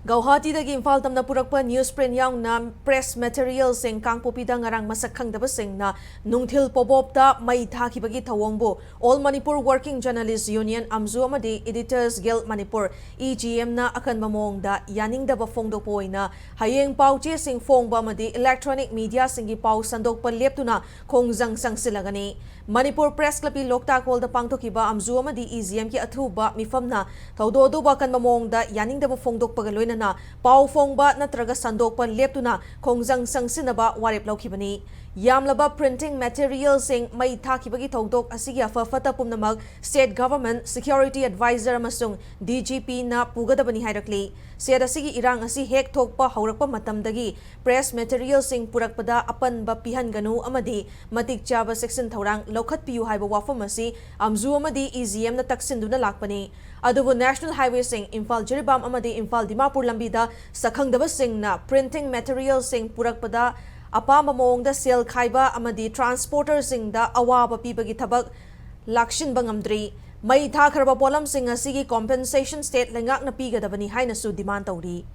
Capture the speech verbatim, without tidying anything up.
ꯒꯧꯍꯥꯇꯤꯗꯒꯤ ꯏꯝꯐꯥꯜ ꯇꯝꯅ ꯄꯨꯔꯛꯄ news print ꯌꯥꯎꯅ ꯄ꯭ꯔꯦꯁ ꯃꯦꯇꯔꯤꯌꯦꯜꯁꯤꯡ꯫ ꯀꯥꯡꯄꯣꯛꯄꯤꯗ ꯉꯔꯥꯡ ꯃꯁꯛ ꯈꯪꯗꯕꯁꯤꯡꯅ ꯅꯨꯡꯊꯤꯜ ꯄꯣꯕꯣꯞꯇ ꯃꯩ ꯊꯥꯈꯤꯕꯒꯤ ꯊꯧꯑꯣꯡꯕꯨ All Manipur Working Journalist Union, ꯑꯝꯖꯨ, ꯑꯃꯗꯤ Editors Guild Manipur, E G M ꯅ ꯑꯀꯟꯕ ꯃꯑꯣꯡꯗ ꯌꯥꯅꯤꯡꯗꯕ ꯐꯣꯡꯗꯣꯛꯄ ꯑꯣꯏꯅ ꯍꯌꯦꯡ ꯄꯥꯎ ꯆꯦꯁꯤꯡ ꯐꯣꯡꯕ ꯑꯃꯗꯤ ꯏꯂꯦꯛꯇ꯭ꯔꯣꯅꯤꯛ ꯃꯤꯗꯤꯌꯥꯁꯤꯡꯒꯤ ꯄꯥꯎ ꯁꯟꯗꯣꯛꯄ ꯂꯦꯞꯇꯨꯅ ꯈꯣꯡꯖꯪ ꯆꯪꯁꯤꯜꯂꯒꯅꯤ꯫ ꯃꯅꯤꯄꯨꯔ ꯄ꯭ꯔꯦꯁ ꯀ꯭ꯂꯕꯀꯤ ꯂꯣꯛꯇꯥꯛ ꯍꯣꯜꯗ ꯄꯥꯡꯊꯣꯛꯈꯤꯕ ꯑꯝꯖꯨ ꯑꯃꯗꯤ E G M ꯒꯤ ꯑꯊꯨꯕ ꯃꯤꯐꯝꯅ ꯊꯧꯗꯣꯛ ꯑꯗꯨꯕꯨ ꯑꯀꯟꯕ ꯃꯑꯣꯡꯗ ꯌꯥꯅꯤꯡꯗꯕ ꯐꯣꯡꯗꯣꯛꯄꯒ ꯂꯣꯏꯅꯅ ꯄꯥꯎ ꯐꯣꯡꯕ ꯅꯠꯇ꯭ꯔꯒ ꯁꯟꯗꯣꯛꯄ ꯂꯦꯞꯇꯨꯅ ꯈꯣꯡꯖꯪ ꯆꯪꯁꯤꯟꯅꯕ ꯋꯥꯔꯦꯞ ꯂꯧꯈꯤꯕꯅꯤ꯫ ꯌꯥꯝꯂꯕ ꯄ꯭ꯔꯤꯟꯇꯤꯡ ꯃꯦꯇꯔꯤꯌꯦꯜꯁꯤꯡ ꯃꯩ ꯊꯥꯈꯤꯕꯒꯤ ꯊꯧꯗꯣꯛ ꯑꯁꯤꯒꯤ ꯑꯐ ꯐꯠꯇ ꯄꯨꯝꯅꯃꯛ ꯁ꯭ꯇꯦꯠ ꯒꯚꯔꯟꯃꯦꯟꯠ, ꯁꯦꯀ꯭ꯌꯨꯔꯤꯇꯤ ꯑꯦꯗꯚꯥꯏꯖꯔ ꯑꯃꯁꯨꯡ D G P ꯅ ꯄꯨꯒꯗꯕꯅꯤ ꯍꯥꯏꯔꯛꯂꯤ꯫ ꯁ꯭ꯇꯦꯠ ꯑꯁꯤꯒꯤ ꯏꯔꯥꯡ ꯑꯁꯤ ꯍꯦꯛ ꯊꯣꯛꯄ ꯍꯧꯔꯛꯄ ꯃꯇꯝꯗꯒꯤ ꯄ꯭ꯔꯦꯁ ꯃꯦꯇꯔꯤꯌꯦꯜꯁꯤꯡ ꯄꯨꯔꯛꯄꯗ ꯑꯄꯟꯕ ꯄꯤꯍꯟꯒꯅꯨ ꯑꯃꯗꯤ ꯃꯇꯤꯛ ꯆꯥꯕ ꯆꯦꯛꯁꯤꯟ ꯊꯧꯔꯥꯡ ꯂꯧꯈꯠꯄꯤꯌꯨ ꯍꯥꯏꯕ ꯋꯥꯐꯝ ꯑꯁꯤ ꯑꯝꯖꯨ ꯑꯃꯗꯤ E G M ꯅ ꯇꯛꯁꯤꯟꯗꯨꯅ ꯂꯥꯛꯄꯅꯤ꯫ ꯑꯗꯨꯕꯨ ꯅꯦꯁꯅꯦꯜ ꯍꯥꯏꯋꯦꯁꯤꯡ, ꯏꯝꯐꯥꯜ ꯖꯤꯔꯤꯕꯥꯝ ꯑꯃꯗꯤ ꯏꯝꯐꯥꯜ ꯗꯤꯃꯥꯄꯨꯔ ꯂꯝꯕꯤꯗ ꯁꯛꯈꯪꯗꯕꯁꯤꯡꯅ ꯄ꯭ꯔꯤꯟꯇꯤꯡ ꯃꯦꯇꯔꯤꯌꯦꯜꯁꯤꯡ ꯄꯨꯔꯛꯄꯗ ꯑꯄꯥꯝꯕ ꯃꯑꯣꯡꯗ ꯁꯦꯜ ꯈꯥꯏꯕ ꯑꯃꯗꯤ ꯇ꯭ꯔꯥꯟꯁꯄꯣꯔꯇꯔꯁꯤꯡꯗ ꯑꯋꯥꯕ ꯄꯤꯕꯒꯤ ꯊꯕꯛ ꯂꯥꯛꯁꯤꯟꯕ ꯉꯝꯗ꯭ꯔꯤ꯫ ꯃꯩ ꯊꯥꯈ꯭ꯔꯕ ꯄꯣꯠꯂꯝꯁꯤꯡ ꯑꯁꯤꯒꯤ ꯀꯣꯝꯄꯦꯟꯁꯦꯁꯟ ꯁ꯭ꯇꯦꯠ ꯂꯩꯉꯥꯛꯅ ꯄꯤꯒꯗꯕꯅꯤ ꯍꯥꯏꯅꯁꯨ ꯗꯤꯃꯥꯟ ꯇꯧꯔꯤ꯫